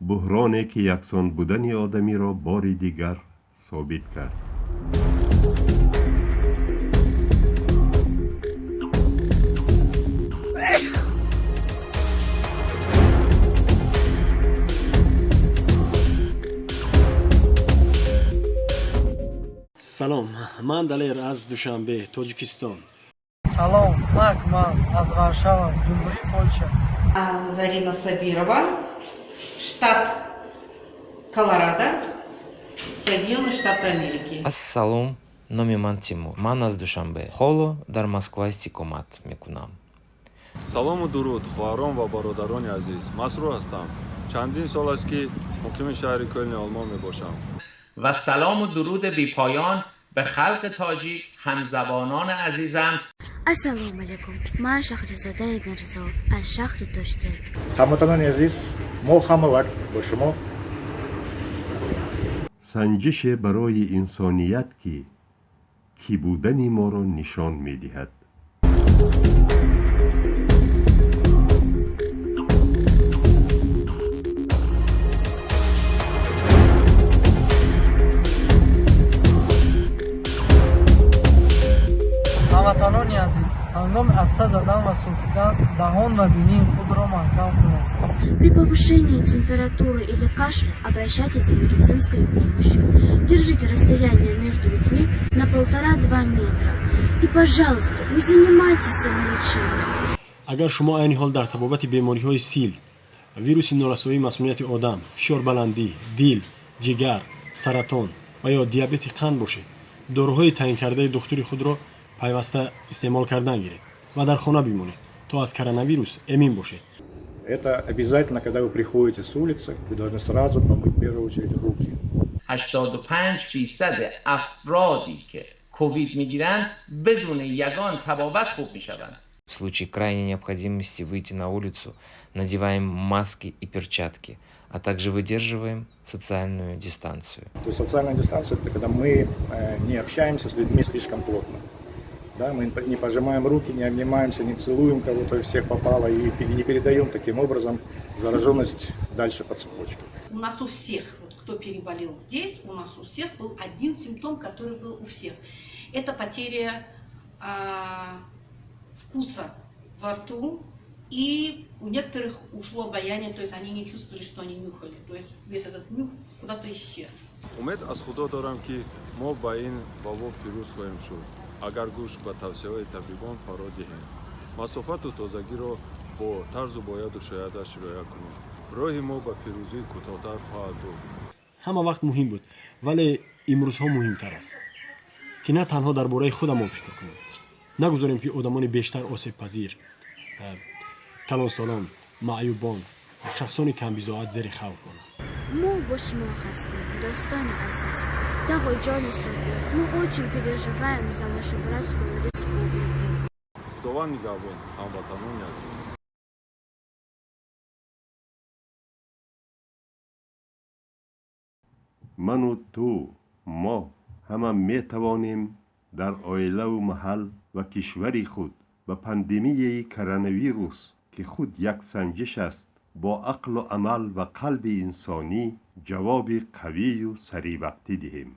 Буҳроне ки яксон будани одамиро бори дигар собит кард. Салом, ман Далер аз Душанбе, Тоҷикистон. Салом, ман Акмал аз Варшава, Ҷумҳурии Полша. Зарина Сабирова, штат Колорадо, Соединенные Штаты Америки. Ассалом, номи ман Тимур, ман аз Душанбе, ҳоло дар Москва истиқомат мекунам. Салому дуруд, хоҳарон ва бародарони азиз. Масрур ҳастам, чандин сол аст, ки муқими шаҳри Кёлни Олмон мебошам. Ва салому дуруди бепоён ба халқи тоҷик, ҳамзабонони азизам. Ассалому алайкум, ман Шаҳризодаи Мирзо аз шаҳри Тошкент. Ҳамватанони азиз, мо ҳама вақт бо шумо. Санҷише барои инсоният, ки кӣ будани моро нишон медиҳад. Ҳамватанони азиз, ҳангоми атса задан ва сулфидан даҳон ва бинии худро маҳкам кунед. При повышении температуры или кашля обращайтесь за медицинской помощью. Держите расстояние между людьми на 1,5-2 метра. И, пожалуйста, не занимайтесь самолечением. Агар шумо айни ҳол дар табобати бемориҳои сил, вируси норасоии масунияти одам, фишорбаландӣ, дил, ҷигар, саратон ва ё диабети қанд бошед, доруҳои таъинкардаи духтури худро пайваста истеъмол кардан гиред ва дар хона бимонед, то аз коронавирус эмин бошед. Это обязательно, когда вы приходите с улицы, вы должны сразу помыть в первую очередь руки. 85 фисад афроде ки ковид мегиранд, бидуни ягон табобат хуб мешаванд. В случае крайней необходимости выйти на улицу надеваем маски и перчатки, а также выдерживаем социальную дистанцию. То есть социальная дистанция – это когда мы не общаемся с людьми слишком плотно. Да, мы не пожимаем руки, не обнимаемся, не целуем кого-то, всех попало и не передаем таким образом зараженность дальше по цепочке. У нас у всех, вот кто переболел здесь, у нас у всех был один симптом, который был у всех. Это потеря вкуса во рту, и у некоторых ушло обоняние, то есть они не чувствовали, что они нюхали. То есть весь этот нюх куда-то исчез. Умед аз Худо дорам, ки мо ба ин вабо пирӯз хоҳем шуд, агар гӯш ба тавсияҳои табибон фаро диҳем, масофату тозагиро бо тарзу бояду шоядаш риоя кунем. Роҳи мо ба пирӯзӣ кӯтоҳтар хоҳад буд. Ҳама вақт муҳим буд, вале имрӯзҳо муҳимтар аст, ки на танҳо дар бораи худамон фикр кунем. Нагузорем, ки одамони бештар осебпазир, калонсолон, маъюбон, шахсони камбизоат зери хавф монанд. Мо бо шумо ҳастем, дӯстони азиз. Тағоҷони Собир, мы очень переживаем за нашу братскую республику. Худованд нигаҳбон, ҳамватанони азиз. Ману ту, мо ҳама метавонем дар оилаву маҳал ва кишвари худ ба пандемияи коронавирус, ки худ як санҷиш аст, бо ақлу амал ва қалби инсонӣ ҷавоби қавию саривақтӣ диҳем.